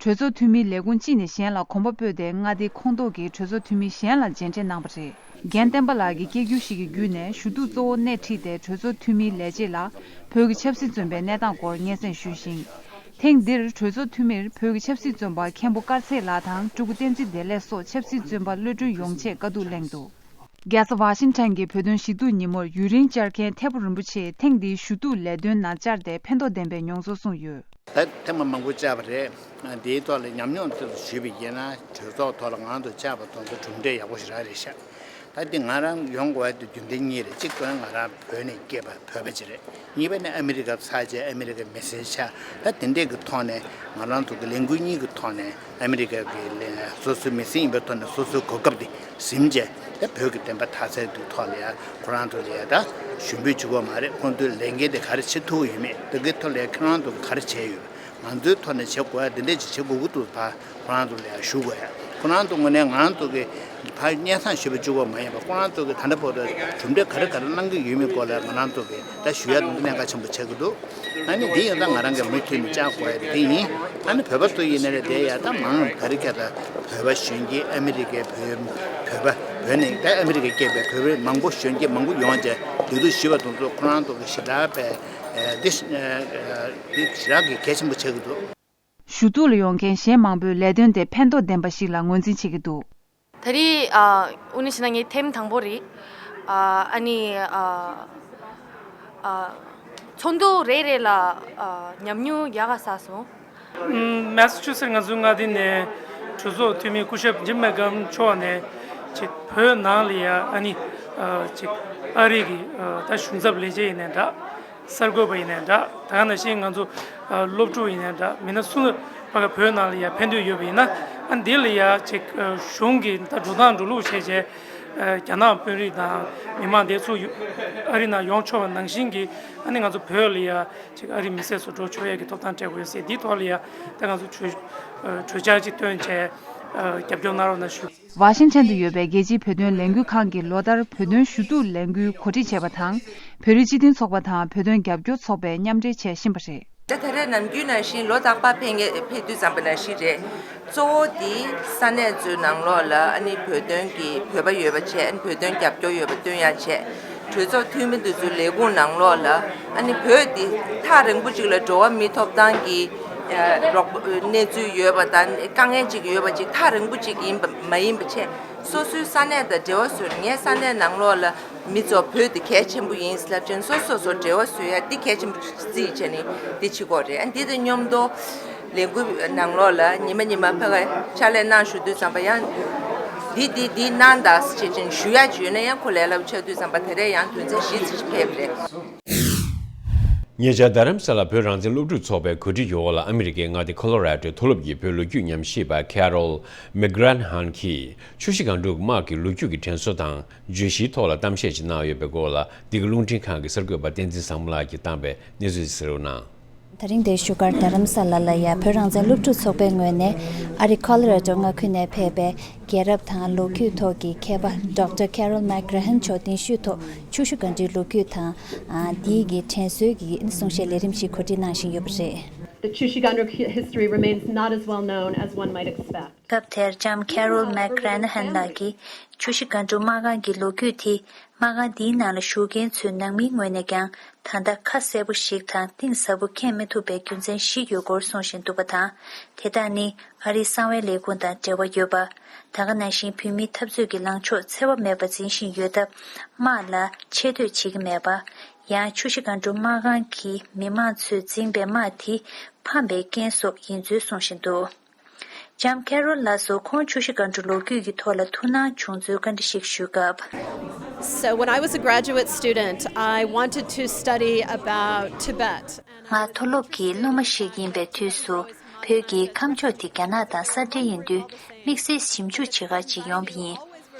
གྲོས་ཚོགས་འཐུས་མིའི་ལས་ཁུངས་གཅིག་ནས་གཞན་ལ་གོམ་པ་སྤོས་ཏེ་མངའ་སྡེའི་ཁོངས་གཏོགས་ཀྱི་གྲོས་ཚོགས་འཐུས་མི་གཞན་ལ་མཇལ་འཕྲད་གནང་བ་རེད། རྒན་བསྟན་པ་ལགས་ཀྱིས་སྐད་སྒྱུར་ཞིག་གི་བརྒྱུད་ནས་ཞུ་གཏུག་གཙོ་བོ་སྣེ་ཁྲིད་དེ་གྲོས་ཚོགས་འཐུས་མིའི་ལས་བྱེད་ལ་བོད་ཀྱི་ཆབ་སྲིད་བཙོན་པའི་གནས་སྟངས་སྐོར་སྙན་སེང་ཞུས་ཤིང་། ཐེངས་འདིར་གྲོས་ཚོགས་འཐུས་མིར་བོད་ཀྱི་ཆབ་སྲིད་བཙོན་པ་མཁན་པོ་དཀར་ཚེ་ལགས་དང་སྤྲུལ་སྐུ་བསྟན་འཛིན་བདེ་ལེགས་སོགས་ཆབ་སྲིད་བཙོན་པ་གློད་གྲོལ་ཡོང་ཆེད་བཀའ་བསྡུར་གླེང་འདུག་རྒྱལ་ས་ཝ་ཤིང་ཊོན་གྱི་བོད་དོན་ཞུ་གཏུག་ཉིན་མོར་ཡུན་རིང་བཅར་མཁན་ཐད་པ་རིན་པོ་ཆེས་ཐེངས་འདིའི་ཞུ་གཏུག་ལས་དོན་ནང་བཅར་ཏེ་ཕན་ཐོགས་ལྡན་པའི་མྱོང་ཚོར་གསུངས་ཡོད། ད་ཐེངས་མ་མང་པོ་བཅར་བ་རེད། འདིའི་ཐོག་ལ་ཉམས་མྱོང་དེ་ཚོ་ཞུས་པ་ཡིན་ན་གྲོས་ཚོགས་ཐོག་ལ་ང་ཚོ་བཅར་བ་དེ་ཚོ་གྲུབ་འབྲས་ཡག་པོ་ཞེ་དྲག་རེད་ཤག་ད་འདི་ང་རང་ཡོང་དགོས་པ་དེ་རྒྱུ་མཚན་གཉིས་རེད། གཅིག་ཏུ་ང་རང་བོད་ནས་སྐྱེས་པ་བོད་པ་ཅིག་རེད། གཉིས་པ་ནི་ཨ་མི་རི་ཀ་ཚར་རྗེས་ཨ་མི་རི་ཀའི་མི་སེར་ཆགས། ད་དེ་འདྲས་ཀྱི་ཐོག་ནས་ང་རང་ཚོ་གི་ལས་འགུལ་གཉིས་ཀྱི་ཐོག་ནས་ཨ་མི་རི་ཀ་གི་ལས་སོ་སོའི་མི་སེར་ཡིན་པའི་ཐོག་ནས་སོ་སོའི་གོ་སྐབས་དེ་ཟིན་རྗེས། ད་བོད་ཀྱི་བདེན་པ་དག་ཚད་དེའི་ཐོག་ལ་ཡ་ཁོ་རང་ཚོ་ལ་ཡ་ད་ཞུ་འབོད་བྱེད་དགོས་མ་རེད། ཁོང་ཚོའི་ལས་འགན་དེ་ག་རེ་བྱེད་ཐུབ་ཡོད་མེད། དེ་གའི་ཐོག་ལ་ཡ་ཁྱེད་རང་ཚོ་གི་ག་རེ་བྱས་ཡོད། ང་ཚོའི་ཐོག་ནས་བྱེད་དགོས་ཡ་འདི་འདྲས་ཅིག་བྱེད་དགོས་ཀྱི་འདུག་ཕ། ཁོ་རང་ཚོ་ལ་ཡང་ཞུ་དགོས་ཡ། ཁོ་རང་ཚོ་ངོས་ནས་ང་རང་ཚོ་གི་ཕ་སྙན་སེང་ཞུ་བ་གཅིག་པོ་མ་ཡིན་པར་ཁོ་རང་ཚོ་གི་ད་ལྟ་བར་དུ་གྲུབ་འབྲས་ག་རེ་ག་རེ་གནང་གི་ཡོད་མེད་སྐོར་ལ་ང་རང་ཚོ་གི་ད་ཞུ་ཡ་དེ་གནད་འགག་ཆེན་པོ་ཆགས་ཀྱི་འདུག་ཨ་ནི་འདི་ཡིན་ཙང་ང་རང་གི་མུ་མཐུད་ནས་བཅར་དགོས་ཡ་དེ་ཡིན། ཨ་ནི་བོད་པ་ཚོ་ཡིན་ན་རེད། དེ་ཡ་ད་མང་ག་རེ་ཁྱད་ད་བོད་པ་གཞོན་སྐྱེས་ཨ་མི་རི་ཀའི་བོད་བོད་པ་བོད་ནས་ད་ཨ་མི་རི་ཀ་སྐྱེས་པའི་བོད་པ་མང་པོ་གཞོན་སྐྱེས་མང་པོ་ཡོང་བྱས་འདུག་འདུག་ཞུས་པ་དེ་ཚོ་ཁོ་རང་ཚོ་གི་ཞེ་དྲག་པའི་འདི་འདི་ཞེ་དྲག་གི་གལ་ཆེན་པོ་ཆགས་ཀྱི་འདུག་ཞུ་གཏུག་ལ་ཡོང་མཁན་གཞན་མང་པོས་ལས་དོན་དེ་ཕན་ཐོགས་ལྡན་པ་ཞིག་ལ་ངོས་འཛིན་བྱེད་ཀྱི་འདུག་ད་རེས་ཨ་དངོས་གནས་བྱས་ན་ངའི་ཐེངས་དང་པོ་རེད། ཨ་ཨ་ནི་ཨ་ཨ་ཚོགས་འདུ་རེ་རེ་ལ་ཨ་ཉམས་མྱོང་ཡག་ག་བསགས་སོང་། ཨམ། མེ་སི་ཆུ་སེ་ཊི་མངའ་སྡེ་ནས་གྲོས་ཚོགས་འཐུས་མི་སྐུ་ཞབས་ཇིམ་མེག་གྷམ་མཆོག་ནས་ཅིག་བོད་ནང་ལ་ཡ་ཨ་ནི་ཨ་ཅིག་ཨ་རི་གི་ཨ་ད་གཞུང་ཚབ་ལས་བྱེད་ཡིན་ནའི་འདྲ། གསར་འགོད་པ་ཡིན་ནའི་འདྲ། ད་ག་ནང་བཞིན་ང་ཚོ་ཨ་སློབ་ཕྲུག་ཡིན་ནའི་འདྲ། མི་སྣ་སུ་ཕ་ག་བོད་ནང་ལ་ཡ་ཕན་ཐོགས་ཡོད་པ་ཡིན་ན། ཨ་འདི་ལ་ཡ་ཅིག་ཨ་གཞུང་གི་ད་འགྲོ་སྟངས་འགྲོ་ལུགས་བྱས་རྗེས་ཨ་རྒྱ་ནག་དཔོན་རིགས་དང་མི་མང་དེ་ཚོ་ཡོ་ཨ་རི་ནང་ཡོང་ཆོག་པ་ནང་བཞིན་གྱི་ཨ་ནི་ང་ཚོ་བོད་ལ་ཡ་ཅིག་ཨ་རི་མི་སེར་ཚོ་འགྲོ་ཆོག་ཡ་གི་ཐོབ་ཐང་སྤྲད་དགོས་ཟེར། འདིའི་ཐོག་ལ་ཡ་ད་ང་ཚོ་གྲོས་ཨ་གྲོས་འཆར་ཅིག་བཏོན་བྱས་ཨ་རྒྱབ་སྐྱོར་གནང་རོགས་གནང་ཞུ། ཝ་ཤིང་ཊོན་དུ་ཡོད་པའི་རྒྱལ་སྤྱིའི་བོད་དོན་ལས་འགུལ་ཁང་གིས་ལོ་ལྟར་བོད་དོན་ཞུ་གཏུག་ལས་འགུལ་གོ་སྒྲིག་བྱས་པ་དང་། བོད་རིགས་སྤྱི་མཐུན་ཚོགས་པ་དང་བོད་དོན་རྒྱབ་སྐྱོར་ཚོགས་པས་མཉམ་འབྲེལ་བྱས་བཞིན་པ་རེད། ད་ད་རེས་ནམ་རྒྱུན་ནང་བཞིན་ལོ་རྟག་པར་ཕེབས་མཁན་ཕེབས་དུས་ཙམ་པ་ནང་བཞིན་རེད། གཙོ་བོ་དེ་ས་གནས་ཚོའི་ནང་ལོགས་ལ་ཨ་ནི་བོད་དོན་གྱི་བོད་པ་ཡོད་པ་བྱས། ཨ་ནི་བོད་དོན་རྒྱབ་སྐྱོར་ཡོད་པ་སྟོན་ཡ་བྱས། གྲོས་ཚོགས་འཐུས་མི་འདི་ཚོའི་ལས་ཁུངས་ནང་ལོགས་ལ་ཨ་ནི་བོད་འདི་ཐག་རིང་པོ་ཅིག་ལ་འགྲོ་བ་མིའི་ཐོབ་ཐང་གི་ཨ་རོགས་གནས་ཚུལ་ཡོད་པ་དང་དཀའ་ངལ་ཅིག་ཡོད་པ་ཅིག་ཐག་རིང་པོ་ཅིག་ཡིན་པ་མ་ཡིན་པ་བྱས། སོ་སོའི་ས་གནས་དང་འབྲེལ་བ་བཟོས། ངའི་ས་གནས་ནང་ལོགས་ལ་མི་ཚོ་བོད་འདི་གལ་ཆེན་པོ་ཡིན་ལབ་ཅིང་སོ་སོ་སོ་འབྲེལ་བ་བཟོ་ཡ་འདི་གལ་ཆེན་པོ་རྩིས་བྱས་ནས་འདི་བྱེད་དགོས་རེད། ཨ་འདི་དང་མཉམ་དུ་ལས་འགུལ་ནང་ལོགས་ལ་ཉི་མ་ཉི་མ་ཕ་ག་ཕྱག་ལས་གནང་བཞུགས་དུས་ཙམ་པ་ཡང་འདི་འདི་འདི་གནང་དང་ཟེར་བྱེད་ཅིང་ཞུ་ཡ་ཅིག་ཡོད་ན་ཡང་ཁོ་ལས་སླ་པོ་ཆགས་དུས་ཙམ་པ་དེ་རེས་ཡང་དོན་ཚན་བཞི་ཙམ་ཞིག་ཕེབས་རེད། ཉེ་ཆར་རྡ་རམ་ས་ལ་བོད་རང་བཙན་སློབ་ཕྲུག་ཚོགས་པའི་གོ་སྒྲིག་འོག་ལ་ཨ་མི་རི་ཀའི་མངའ་སྡེ་ཁོ་ལོ་ར་ཌོའི་མཐོ་སློབ་ཀྱི་བོད་ལོ་རྒྱུས་ཉམས་ཞིབ་པ་ཁེ་རོལ་མེག་རན་ཧན་གྱིས་ཆུ་བཞི་སྒང་དྲུག་དམག་གི་ལོ་རྒྱུས་ཀྱི་དྲན་གསོ་དང་བརྗོད་གཞིའི་ཐོག་ལ་གཏམ་བཤད་ཅིག་གནང་ཡོད་པའི་སྐོར་ལ། འདི་ག་རླུང་འཕྲིན་ཁང་གི་གསར་འགོད་པ་བསྟན་འཛིན་བཟང་མོ་ལགས་ཀྱིས་བཏང་པའི་གནས་ཚུལ་གསན་རོགས་གནང་། ད་རིང་འདིར་བཞུགས་སྒར་རྡ་རམ་ས་ལ་ལ་ཡ་བོད་རང་བཙན་སློབ་ཕྲུག་ཚོགས་པའི་ངོས་ནས་ཨ་རི་ཁོ་ལོ་ར་ཌོ་མངའ་ཁུལ་ནས་ཕེབས་པའི་རྒྱལ་རབས་དང་ལོ་རྒྱུས་ཐོག་གི་མཁས་པ་ཌོག་ཊར་ཁེ་རོལ་མེག་རན་ཧན་མཆོག་གདན་ཞུས་ཐོག་ཆུ་བཞི་སྒང་དྲུག་ལོ་རྒྱུས་དང་། ཨ། དེའི་གི་དྲན་གསོའི་གི་གསུང་བཤད་ལས་རིམ་ཞིག་གོ་སྒྲིག་གནང་བཞིན་ཡོད་པ་རེད། The Chushi Gangdruk hi- history remains not as well known as one might expect. སྐབས་དེར་ལྕམ་ཁེ་རོལ་མེག་རན་ཧན་ལགས་ཀྱིས་ཆུ་བཞི་སྒང་དྲུག་དམག་སྒང་གི་ལོ་རྒྱུས་དེ་དམག་སྒང་འདིའི་ནང་ལ་བཞུགས་མཁན་ཚོའི་ནང་མིའི་ངོས་ནས་ཀྱང་ད་ལྟ་ཁ་གསལ་པོ་ཞིག་དང་གཏིང་ཟབ་པོ་མཁྱེན་མི་ཐུབ་པའི་རྒྱུ་མཚན་བཞི་ཡོད་སྐོར་གསུངས་བཞིན་འདུག་པ་དང་། དེ་དག་ནི་ཨ་རིའི་གསང་བའི་ལས་ཁུངས་དང་འབྲེལ་བ་ཡོད་པ། ད་ག་ནང་བཞིན་བོད་མིའི་འཐབ་རྩོད་ཀྱི་ལངས་ཕྱོགས་འཚེ་བ་མེད་པ་འཛིན་བཞིན་ཡོད་སྟབས། དམག་ལ་ཆེ་བསྟོད་བྱེད་ཀྱི་མེད་པ། ཡང་ཆུ་བཞི་སྒང་དྲུག་དམག་སྒང་གི་མི་མང་ཚོས་འཛིངས་པའི་དམག་དེ་ཕམ་པའི་རྐྱེན་སོགས་ཡིན་ཚུལ་གསུངས་བཞིན་འདུག་ལྕམ་ཁེ་རོལ་ལགས་སུ་ཁོང་ཆུ་བཞི་སྒང་དྲུག་ལོ་རྒྱུས་ཀྱི་ཐོག་ལ་ཐུགས་སྣང་བྱུང་ཚུལ་བཀའ་འདྲི་ཞིག་ཞུས་སྐབས། So when I was a graduate student, I wanted to study about Tibet. ང་མཐོ་སློབ་ཀྱི་སློབ་མ་ཞིག་ཡིན་པའི་དུས་སུ། བོད་ཀྱི་ཁམས་ཕྱོགས་དེ་རྒྱ་ནག་དང་ས་འབྲེལ་ཡིན་དུས། དམིགས་བསལ་ཞིབ་འཇུག་བྱེད་གར་ཅིག་ཡོང་བ་ཡིན།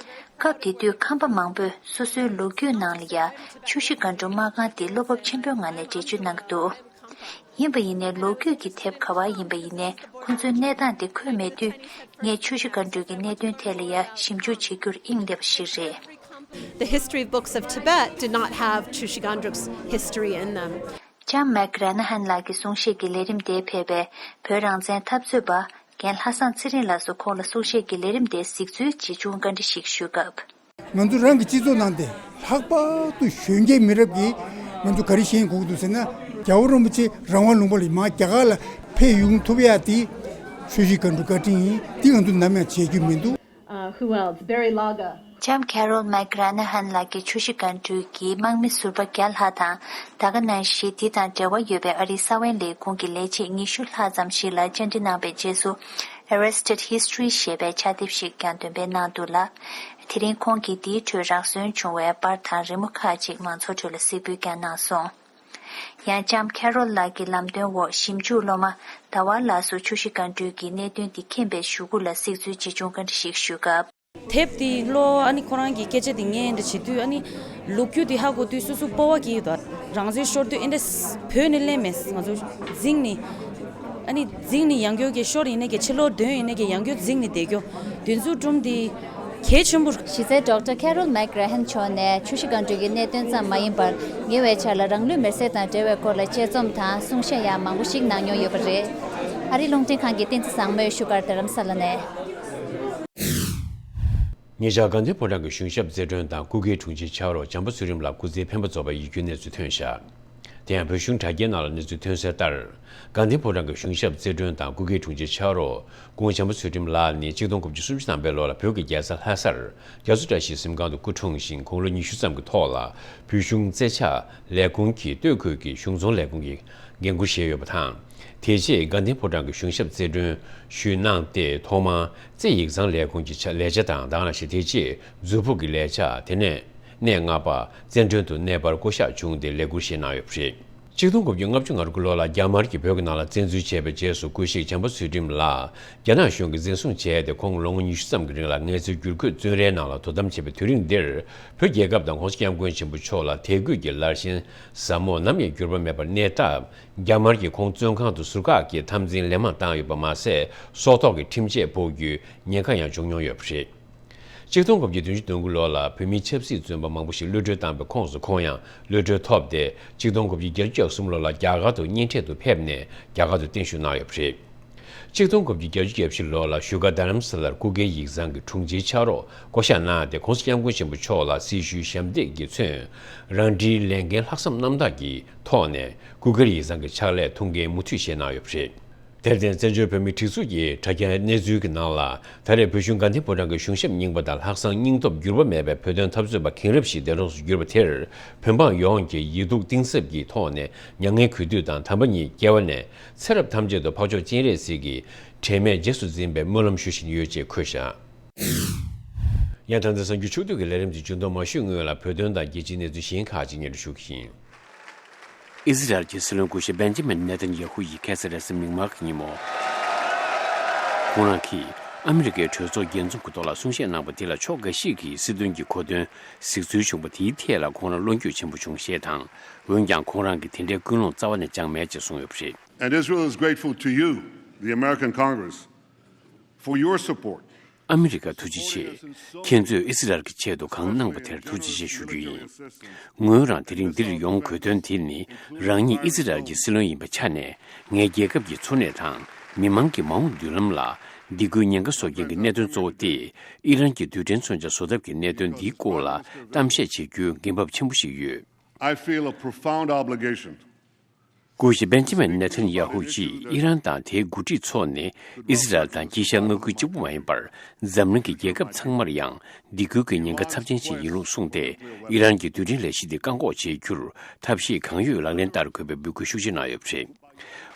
སྐབས་དེ་དུས་ཁམས་པ་མང་པོས་སོ་སོའི་ལོ་རྒྱུས་ནང་ལ་ཡ་ཆུ་བཞི་སྒང་དྲུག་དམག་སྒང་དེ་བློ་སྤོབས་ཆེན་པོའི་ངང་ནས་འགྲེལ་བརྗོད་གནང་གི་འདུག་ཡིན་པ་ཡིན་ནའི་ལོ་རྒྱུས་ཀྱི་དེབ་ག་བ་ཡིན་པ་ཡིན་ནའི་ཁོང་ཚོའི་གནས་སྟངས་དེ་འཁོད་མེད་དུས། ངས་ཆུ་བཞི་སྒང་དྲུག་གི་གནད་དོན་ཐད་ལ་ཡ་ཞིབ་འཇུག་བྱེད་རྒྱུར་དབྱིངས་སླེབས་པ་ཞིག་རེད། The history books of Tibet did not have Chushi Gangdruk's history in them. ལྕམ་མེག་རན་ཧན་ལགས་ཀྱི་གསུང་བཤད་ཀྱི་ལས་རིམ་དེར་ཕེབས་པའི་བོད་རང་བཙན་འཐབ་རྩོད་པ་རྒན་ལྷ་བཟང་ཚེ་རིང་ལགས་སུ་ཁོང་ལ་གསུང་བཤད་ཀྱི་ལས་རིམ་དེ་གཟིགས་ཚུལ་ཇི་བྱུང་བཀའ་འདྲི་ཞིག་ཞུས་སྐབས། ང་ཚོ་རང་གི་སྤྱི་ཚོགས་ནང་དེ་ལྷག་པར་དུ་གཞོན་སྐྱེས་མི་རབས་ཀྱིས་ང་ཚོ་ག་རེ་ཤེས་དགོས་ཀྱི་འདུག་ཟེར་ན། རྒྱལ་བ་རིན་པོ་ཆེ་རང་དབང་ལུང་པ་ལ་མར་རྒྱ་གར་ལ་ཕེབས་ཡོང་ཐུབ་ཡ་དེ་ཆུ་བཞི་སྒང་དྲུག་བཀའ་དྲིན་ཡིན། དེ་ང་ཚོ་ནམ་ཡང་བརྗེད་རྒྱུ་མི་འདུག Uh, who else? Barry Laga. ལྕམ་ཁེ་རོལ་མེག་རན་ཧན་ལགས་ཀྱིས་ཆུ་བཞི་སྒང་དྲུག་གི་དམག་མི་ཟུར་པ་བརྒྱ་ལྷག་དང་། ད་ག་ནང་བཞིན་འདི་དང་འབྲེལ་བ་ཡོད་པའི་ཨ་རིའི་གསང་བའི་ལས་ཁུངས་ཀྱི་ལས་བྱེད་ཉི་ཤུ་ལྷག་ཙམ་ཞིག་ལ་བཅར་འདྲི་གནང་བའི་རྗེས་སུ། Arrested History ཞེས་པའི་ཕྱག་དེབ་ཞིག་ཀྱང་འདོན་སྤེལ་གནང་འདུག་ལ། དེ་རིང་ཁོང་གིས་འདིའི་ཁྲོད་རག་སོན་བྱུང་བའི་པར་དང་རི་མོ་ཁག་ཅིག་མང་ཚོགས་ཁྲོད་ལ་གཟིགས་འབུལ་ཀྱང་གནང་སོང་། ཡང་ལྕམ་ཁེ་རོལ་ལགས་ཀྱི་ལམ་སྟོན་འོག་ཞིབ་འཇུག་སློབ་མ་ཟླ་བ་ལགས་སུ་ཆུ་བཞི་སྒང་དྲུག་གི་གནད་དོན་འདི་མཁྱེན་པའི་གཞུག་གུ་ལ་གཟིགས་ཚུལ་ཅིག་བྱུང་བཀའ་འདྲི་ཞིག་ཞུས་སྐབས། དེབ་འདི་ཀློག་ཨ་ནི་ཁོ་རང་གི་སྐད་ཆ་འདི་ངས་འདྲ་བྱེད་དུས་ཨ་ནི་ལོ་རྒྱུས་འདི་ཧ་གོ་དུས་སོ་སོ་སྤོབས་པ་སྐྱེ་ཡོད་དོ། རང་བཙན་ཤོར་དུས་ཨེ་འདྲ་བོད་ནས་ལེན་མེད་ང་ཚོ་འཛིང་ནི་ཨ་ནི་འཛིང་ནི་ཡང་སྐྱོར་གྱི་ཤོར་ཡིན་ནའི་གི་ཕྱི་ལོགས་འདོན་ཡིན་ནའི་གི་ཡང་སྐྱོར་འཛིང་ནི་བསྡད་རྒྱུ་འདི་ཚོ་སྒྲུང་འདི་གལ་ཆེན་པོ། གཞི་རྩའི་ཌོག་ཊར་ཁེ་རོལ་མེག་གྷ་རེ་ཧན་མཆོག་ནས་ཆུ་བཞི་སྒང་དྲུག་གི་གནད་དོན་ཙམ་མ་ཡིན་པར་ཉེ་བའི་ཆར་ལ་རང་ལུས་མེར་སྲེག་དང་འབྲེལ་བའི་སྐོར་ལ་དཔྱད་རྩོམ་དང་གསུང་བཤད་ཡང་མང་པོ་ཞིག་གནང་མྱོང་ཡོད་པ་རེད། ཨ་རིའི་རླུང་འཕྲིན་ཁང་གི་བསྟན་འཛིན་བཟང་མོས་བཞུགས་སྒར་རྡ་རམ་ས་ལ་ནས། ཉེ་ཆར་དགའ་ལྡན་ཕོ་བྲང་གི་གཞུང་ཞབས་རྩེ་མགྲོན་དང་སྐུ་སྒེར་དྲུང་ཆེ་ཕྱག་རོགས་བྱམས་པ་ཚུལ་ཁྲིམས་ལགས་སྐུ་ཚེའི་འཕེན་པ་རྫོགས་པའི་ཡིད་སྐྱོའི་གནས་ཚུལ་ཐོན་བཞག་དེ་ཡང་བོད་གཞུང་དྲ་རྒྱའི་ནང་ལ་གནས་ཚུལ་ཐོན་གསལ་ལྟར། དགའ་ལྡན་ཕོ་བྲང་གི་གཞུང་ཞབས་རྩེ་མགྲོན་དང་སྐུ་སྒེར་དྲུང་ཆེ་ཕྱག་རོགས་སྐུ་ངོ་བྱམས་པ་ཚུལ་ཁྲིམས་ལགས་ནི་གཅིག་སྟོང་དགུ་བརྒྱ་སུམ་ཅུ་ཐམ་པའི་ལོ་ལ་བོད་ཀྱི་རྒྱལ་ས་ལྷ་སར་རྒྱ་མཚོ་བཀྲ་ཤིས་གཟིམ་ཁང་དུ་སྐུ་འཁྲུངས་ཤིང་དགུང་ལོ་ཉི་ཤུ་ཙམ་གྱི་ཐོག་ལ་བོད་གཞུང་རྩེ་ཕྱག་ལས་ཁུངས་ཀྱི་སྟོད་ཁུལ་གྱི་གཞུང་ཚོང་ལས་ཁུངས་ཀྱི་འགན་འཁུར་བཞེས་ཡོད་པ་དང་། དེ་རྗེས་དགའ་ལྡན་ཕོ་བྲང་གི་གཞུང་ཞབས་རྩེ་མགྲོན་ཞུས་གནང་སྟེ་ཐོག་མར་རྩེ་ཡིག་ཚང་ལས་ཁུངས་ཀྱི་ལས་བྱ་དང་དེ་ནང་བཞིན་དེ་རྗེས་མཛོད་ཕུགས་ཀྱི་ལས་བྱ་དེ་ནས་གནས་ལྔ་པ་རྩེ་མགྲོན་དུ་གནས་སྤར་བསྐོ་གཞག་བྱུང་སྟེ་ལས་འཁུར་བཞེས་གནང་ཡོད་པ་རེད། གཅིག་སྟོང་དགུ་བརྒྱ་ལྔ་བཅུ་ང་དགུ་ལོ་ལ་རྒྱ་དམར་གྱིས་བོད་ཀྱི་ནང་ལ་བཙན་འཛུལ་བྱས་པའི་རྗེས་སུ་སྐུ་གཤེགས་བྱམས་པ་ཚུལ་ཁྲིམས་ལགས་རྒྱ་ནག་གཞུང་གིས་འཛིན་བཟུང་བྱས་ཏེ་ཁོང་ལོ་ངོ་ཉི་ཤུ་ཙམ་གྱི་རིང་ལ་ངལ་རྩོལ་བསྒྱུར་བཀོད་བཙོན་རའི་ནང་ལ་དོ་དམ་བྱས་པའི་དུས་རིང་འདིར་བོད་རྒྱལ་ཁབ་དང་༸གོང་ས་༸སྐྱབས་མགོན་ཆེན་པོ་མཆོག་ལ་དད་གུས་ཀྱི་ལར་ཞེན་ཟབ་མོ་ནམ་ཡང་འགྱུར་བ་མེད་པར་གནས་སྟབས། རྒྱ་དམར་གྱིས་ཁོང་བཙོན་ཁང་དུ་ཟུར་བཀག་གིས་འཐབ་འཛིང་ལན་མང་བཏང་ཡོད་པ་མ་ཟད། སྲོག་ཐོག་གི་ཁྲིམས་ཆད་ཕོག་རྒྱུའི་ཉེན་ཁ་ཡང་བྱུང་མྱོང་ཡོད་པ་རེད། གཅིག་སྟོང་དགུ་བརྒྱ་བདུན་ཅུ་དོན་དགུ་ལོ་ལ་བོད་མིའི་ཆབ་སྲིད་བཙོན་པ་མང་པོ་ཞིག་གློད་གྲོལ་བཏང་པའི་ཁོངས་སུ་ཁོང་ཡང་གློད་གྲོལ་ཐོབ་སྟེ། གཅིག་སྟོང་དགུ་བརྒྱ་བརྒྱད་ཅུ་གྱ་གསུམ་ལོ་ལ་རྒྱ་གར་དུ་གཉེན་འཕྲད་དུ་ཕེབས་ནས་རྒྱ་གར་དུ་བརྟན་བཞུགས་གནང་ཡོད་པ་རེད། གཅིག་སྟོང་དགུ་བརྒྱ་བརྒྱད་ཅུ་གྱ་བཞི་ལོ་ལ་བཞུགས་སྒར་རྡ་རམ་ས་ལར་སྐུ་སྒེར་ཡིག་ཚང་གི་དྲུང་ཆེའི་ཕྱག་རོགས་བསྐོ་གཞག་གནང་སྟེ། ༸གོང་ས་༸སྐྱབས་མགོན་ཆེན་པོ་མཆོག་ལ་སྲི་ཞུའི་ཞབས་འདེགས་ཀྱིས་མཚོན། རང་འཁྲིའི་ལས་འགན་ལྷག་བསམ་རྣམ་དག་གི་ཐོག་ནས་སྐུ་སྒེར་ཡིག་ཚང་གི་ཕྱག་ལས་ཐུགས་འགན་མུ་མཐུད་བཞེས་གནང་ཡོད་པ་རེད། དེར་བརྟེན། བཙན་བྱོལ་བོད་མིའི་སྒྲིག་འཛུགས་ཀྱི་དྲ་རྒྱའི་གནས་ཚུལ་གྱི་ནང་ལ། ད་རེས་བོད་གཞུང་དགའ་ལྡན་ཕོ་བྲང་གི་གཞུང་ཞབས་རྙིང་པ་དང་ལྷག་བསམ་སྙིང་སྟོབས་འགྱུར་བ་མེད་པའི་བོད་དོན་འཐབ་རྩོད་པ་གྱེན་རབས་ཤིག་འདས་གྲོངས་སུ་གྱུར་པ་དེར། བོད་འབངས་ཡོངས་ཀྱིས་ཡིད་གདུང་གཏིང་ཟབ་ཀྱི་ཐོག་ནས་མྱ་ངན་གུས་འདུད་དང་དམ་པ་ཉིད་སྐྱེ་བ་ནས་ཚེ་རབས་ཐམས་ཅད་དུ་འཕགས་མཆོག་སྤྱན་རས་གཟིགས་ཀྱི་དྲན་མེད་རྗེས་སུ་འཛིན་པའི་སྨོན་ལམ་ཞུ་བཞིན་ཡོད་ཅེས་འཁོད་བཞག་ཡང་ད་ལྟ་གསར་འགྱུར་ཕྱོགས་བསྡུས་ཀྱི་ལས་རིམ་དེ་མཇུག་བསྡོམས་མ་ཞུས་སྔོན་ལ་བོད་དོན་དང་རྒྱལ་སྤྱིའི་གནས་ཚུལ་གཞན་ཁག་ཅིག་སྙན་སྒྲོན་ཞུ་གི་ཡིན། ཨི་ཟི་རལ་གྱི་སྲིད་བློན་སྐུ་ཞབས་བན་ཇི་མིན་ནེ་ཐན་ཡ་ཧུ་ཡིས་ཁ་སང་རེས་གཟའ་མིག་དམར་གྱི་ཉིན་མོ། ཁོང་རང་གིས་ཨ་མི་རི་ཀའི་གྲོས་ཚོགས་རྒྱས་འཛོམས་ཀྱི་ཐོག་ལ་གསུང་བཤད་གནང་པ་དེ་ལ་ཕྱོགས་འགའ་ཞིག་གིས་སྲིད་དོན་གྱི་གོ་དོན་གཟིགས་ཚུལ་བྱུང་བ་དེའི་ཐད་ལ་ཁོང་རང་བློ་འགྱོད་ཆེན་པོ་བྱུང་ཞེས་དང་། འོན་ཀྱང་ཁོང་རང་གིས་དེ་འདྲའི་ཀུན་སློང་རྩ་བ་ནས་བཅངས་མེད་ཅེས་གསུངས་ཡོད་པ་རེད། And Israel is grateful to you, the American Congress, for your support. ཨ་མི་རི་ཀར་ཐུགས་རྗེ་ཆེ། ཁྱེད་ཚོས་ཨི་སི་རལ་གྱི་ཆེད་དུ་གང་གནང་པ་དེར་ཐུགས་རྗེ་ཆེ་ཞུ་རྒྱུ་ཡིན། ངོས་རང་དེ་རིང་འདིར་ཡོང་དགོས་དོན་དེ་ནི། རང་ཉིད་ཨི་སི་རལ་གྱི་སྲིད་བློན་ཡིན་པའི་ཆ་ནས། ངའི་རྒྱལ་ཁབ་ཀྱི་འཚོ་གནས་དང་མི་མང་གི་མ་འོངས་མདུན་ལམ་ལ་སྡིགས་སྐུལ་ཉེན་ཁ་བཟོ་མཁན་གྱི་གནད་དོན་གཙོ་བོ་སྟེ། ཨི་རན་གྱི་རྡུལ་ཕྲན་མཚོན་ཆ་བཟོ་ཐབས་ཀྱི་གནད་དོན་འདིའི་སྐོར་ལ་གཏམ་བཤད་བྱེད་རྒྱུའི་འགན་བབ་ཆེན་པོ་ཞིག་ཡོད། I feel a profound obligation སྐུ་ཞབས་བན་ཇི་མིན་ནེ་ཐན་ཡ་ཧུ་གྱིས་ཨི་རན་དང་དེའི་འགོ་ཁྲིད་ཚོ་ནི་ཨི་སི་རལ་དང་དཀྱིལ་ཤར་མངའ་ཁུལ་གཅིག་པུ་མ་ཡིན་པར། འཛམ་གླིང་གི་རྒྱལ་ཁབ་ཚང་མར་ཡང་སྡིགས་སྐུལ་གྱི་ཉེན་ཁ་ཚབས་ཆེན་ཞིག་ཡིན་ལུགས་གསུངས་ཏེ། ཨི་རན་གྱི་རྡུལ་ཕྲན་ལས་གཞི་དེ་བཀག་འགོག་བྱེད་རྒྱུར་ཐབས་ཤེས་གང་ཡོད་ལག་ལེན་བསྟར་དགོས་པའི་འབོད་སྐུལ་ཤུགས་ཆེ་གནང་ཡོད་པ་རེད།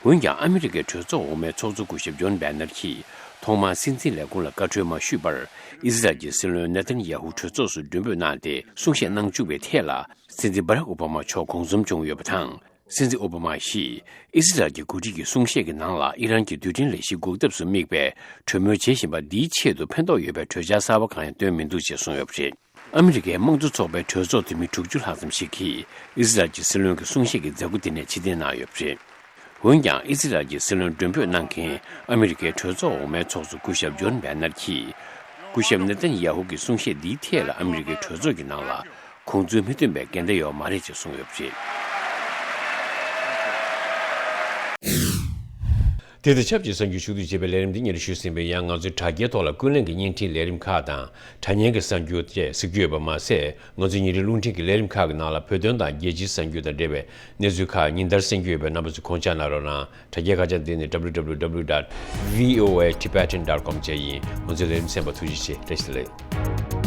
འོན་ཀྱང་ཨ་མི་རི་ཀའི་གྲོས་ཚོགས་འོག་མའི་ཚོགས་གཙོ་སྐུ་ཞབས་ཇོན་བྷེ་ནར་གྱིས་ཐོག་མར་སྲིད་འཛིན་ལས་ཁུངས་ལ་བཀའ་འཁྲོལ་མ་ཞུས་པར། ཨི་སི་རལ་གྱི་སྲིད་བློན་ནེ་ཐན་ཡ་ཧུ་གྲོས་ཚོགས་སུ་མགྲོན་འབོད་གནང་སྟེ་གསུང་བཤད་གནང་བཅུག་པའི་ཐད་ལ། སྲིད་འཛིན་བྷ་རག་ཨོ་བྷ་མ་མཆོག་དགོངས་ཚོམ་བྱུང་ཡོད་པ་དང་། སྲིད་འཛིན་ཨོ་བྷ་མ་ཡིས་ཨི་སི་རལ་གྱི་འགོ་ཁྲིད་ཀྱི་གསུང་བཤད་ཀྱི་ནང་ལ་ཨི་རན་གྱི་རྡུལ་ཕྲན་ལས་གཞི་འགོག་ཐབས་སུ་དམིགས་པའི་གྲོས་མོལ་བྱེད་བཞིན་པ་འདིའི་ཆེད་དུ་ཕན་ཐོགས་ཡོད་པའི་གྲོས་འཆར་གསར་པ་གང་ཡང་བཏོན་མི་འདུག་ཅེས་གསུངས་ཡོད་པ་རེད། ཨ་མི་རི་ཀའི་དམངས་གཙོ་ཚོགས་པའི་གྲོས་ཚོགས་འཐུས་མི་དྲུག་ཅུ་ལྷག་ཙམ་ཞིག་གིས་ཨི་སི་རལ་གྱི་སྲིད་བློན་གྱི་གསུང་བཤད་ཀྱི་མཛད་སྒོ་དེ་ནས་ཕྱིར་འཐེན་གནང་ཡོད་པ་རེད། འོན་ཀྱང་ཨི་སི་རལ་གྱི་སྲིད་བློན་མགྲོན་འབོད་གནང་མཁན་ཨ་མི་རི་ཀའི་གྲོས་ཚོགས་འོག་མའི་ཚོགས་གཙོ་སྐུ་ཞབས་ཇོན་བྷེ་ནར་གྱིས། སྐུ་ཞབས་ནེ་ཐན་ཡ་ཧུ་གི་གསུང་བཤད་འདིའི་ཐད་ལ་ཨ་མི་རི་ཀའི་གྲོས་ཚོགས་ཀྱི་ནང་ལ་དགོངས་ཚུལ་མི་བཏོན་པའི་འགལ་ཟླ་ཡོད་མ་རེད་ཅེས་གསུངས་ཡོད་པ་རེད། དེ་དང་ཆབས་ཅིག་གསར་འགྱུར་ཕྱོགས་བསྡུས་བྱས་པའི་ལས་རིམ་འདི་ཉིད་ལ་ཞུས་ཟིན་པའི་ཡང་ང་ཚོའི་དྲ་རྒྱའི་ཐོག་ལ་ཀུན་གླེང་གི་བརྙན་འཕྲིན་ལས་རིམ་ཁག་དང་དྲ་བརྙན་གྱི་གསར་འགྱུར་བཅས་གཟིགས་རྒྱུ་ཡོད་པ་མ་ཟད། ང་ཚོའི་ཉིན་རེའི་རླུང་འཕྲིན་གྱི་ལས་རིམ་ཁག་གི་ནང་ལ་བོད་དོན་དང་རྒྱལ་སྤྱིའི་གསར་འགྱུར་དང་འབྲེལ་བའི་གནས་ཚུལ་ཁག་ཉིན་ལྟར་གསན་རྒྱུ་ཡོད་པས། རྣམ་པ་ཚོས་ཁོང་ཆ་གནང་རོགས་གནང་། དྲ་རྒྱའི་ཁ་བྱང་འདི་ནི་W W W dot V O A Tibetan dot com བཅས་ཡིན། ང་ཚོའི་ལས་རིམ་གསན་པར་ཐུགས་རྗེ་ཆེ། བཀྲ་ཤིས་བདེ་ལེགས།